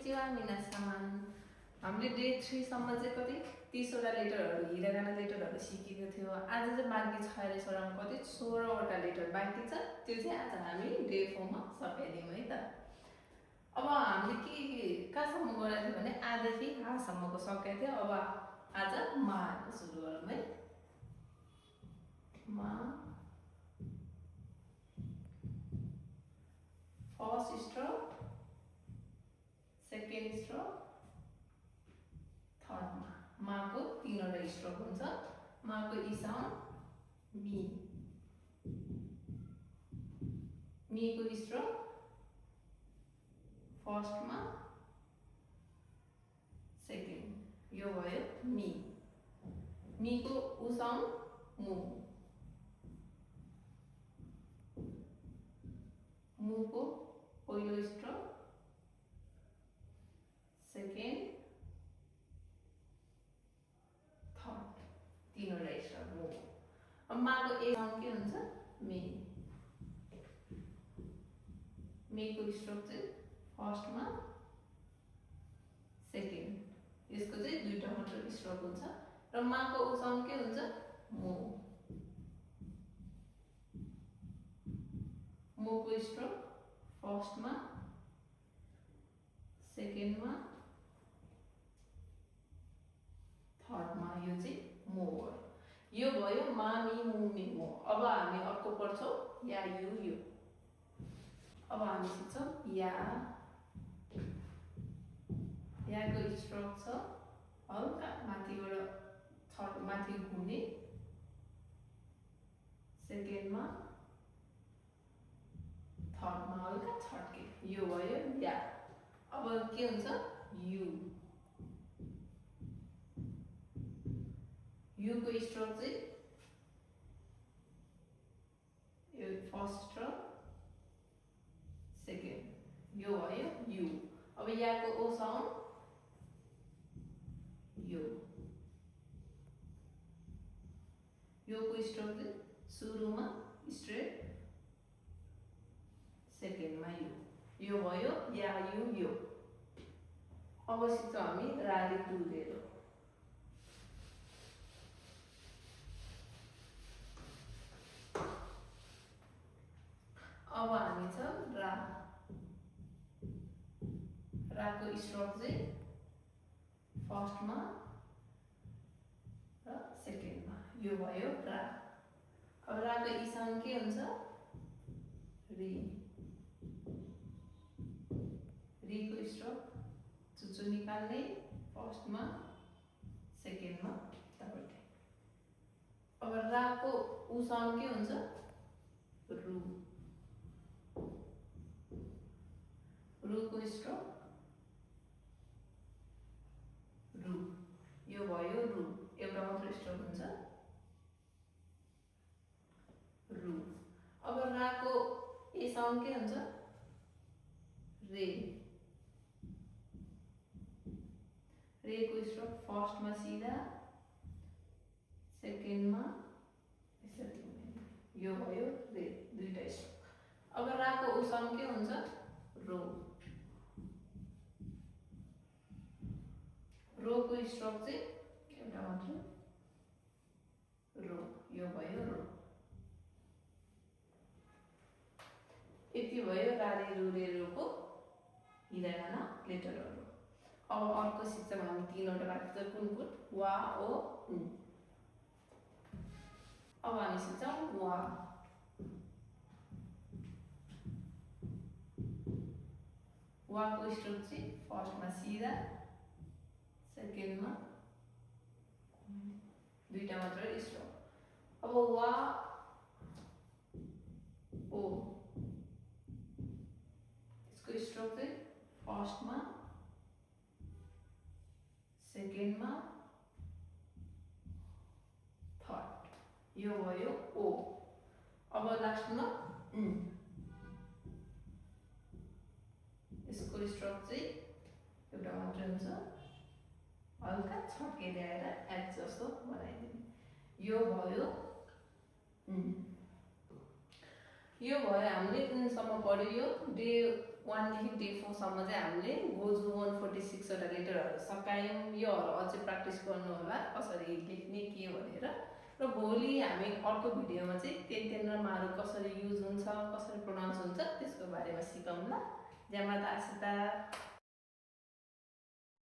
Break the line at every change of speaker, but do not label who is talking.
Konnichiwa मिनासान हामीले day 3 सम्म चाहिँ कति 30 वटा लेटरहरू हिरागाना लेटरहरू सिकेको थियो। आज चाहिँ बाँकी छ रे सोरामा कति 16 वटा लेटर बाँकी छ। त्यो चाहिँ आज हामी डे 4 मा सकाइदियौँ है त। अब हामीले के कहाँसम्म गरेको थियो भने आदेखि हासम्मको सकेको थियो। अब आज माको सुरु गरौँ है। मा first stroke, second stroke, third मा। माको 3 वटा स्ट्रोक हुन्छ। माको ई साउन्ड मी, मीको स्ट्रोक फर्स्ट मा, सेकेन्ड, यो भयो मी। मीको उ साउन्ड मु, मुको पहिलो स्ट्रोक, सेकेन्ड, थर्ड, 3 वटा स्ट्रोक मु। अब माको ए साउन्ड के हुन्छ मे। मेको स्ट्रोक चाहिँ फर्स्ट मा, सेकेन्ड, यसको चाहिँ 2टा मात्र स्ट्रोक हुन्छ। र माको उ साउन्ड के हुन्छ मो। मोको स्ट्रोक फर्स्ट मा, सेकेन्ड मा, थर्ड मा। यो चाहिँ मो हो। यो भयो मा मी मु मी मो। अब हामी अर्को पढ्छौँ या यु यो। अब हामी सिक्छौँ या। याको स्ट्रोक छ हल्का माथिबाट माथि घुम्ने, सेकेन्ड मा, थर्ड मा हल्का छड्के। यो भयो या। अब के हुन्छ यु। युको स्ट्रोक चाहिँ यो फर्स्ट स्ट्रोक, सेकेन्ड, यो भयो यु। अब याको ओ साउन्ड यो। योको स्ट्रोक चाहिँ सुरुमा स्ट्रेट, सेकेन्डमा यो। यो भयो या यु यो। अब सिक्छौँ हामी राले टुलेरो। अब हामी छ रा। राको स्ट्रोक चाहिँ फर्स्ट मा र सेकेन्ड मा। यो भयो रा। अब राको ई साउन्ड के हुन्छ री। रीको स्ट्रोक चुचु निकाल्ने, फर्स्ट मा, सेकेन्ड मा, थर्ड। अब राको उ साउन्ड के हुन्छ रु। रुको स्ट्रोक रु। यो भयो रु। एउटा मात्र स्ट्रोक हुन्छ रु। अब राको ए साउन्ड के हुन्छ रे। रेको स्ट्रोक फर्स्ट मा सिधा, सेकेन्ड मा यसरी। यो भयो रे, 2टा स्ट्रोक। अब राको उ साउन्ड के हुन्छ रो। रोको स्ट्रोक चाहिँ एउटा मात्र रो। यो भयो रो। यति भयो राले रुले रोको हिरागाना लेटरहरू। अब अर्को सिक्छौँ हामी 3 वटा बाँकी छ कुन कुन वा ओ उ। अब हामी सिक्छौँ वा। वाको स्ट्रोक चाहिँ फर्स्ट मा सिधा, सेकेन्ड मा 2टा मात्र स्ट्रोक। अब वा ओ। यसको स्ट्रोक चाहिँ फर्स्ट मा, सेकेन्ड मा, थर्ड। यो भयो ओ। अब लास्टमा यसको स्ट्रोक चाहिँ एउटा मात्र हुन्छ, हल्का छड्के ल्याएर एच जस्तो बनाइदिने। यो भयो यो भयो हामीले उनसम्म पढ्यो। यो डे 1 देखि डे 4 सम्म चाहिँ हामीले गोजु 1 लेटरहरू सकायौँ, योहरू अझै प्र्याक्टिस गर्नु होला कसरी लेख्ने के भनेर। र भोलि हामी अर्को भिडियोमा चाहिँ तेन र मारु कसरी युज हुन्छ, कसरी प्रोनाउन्स हुन्छ त्यसको बारेमा सिकौँला। जय माता आसिता।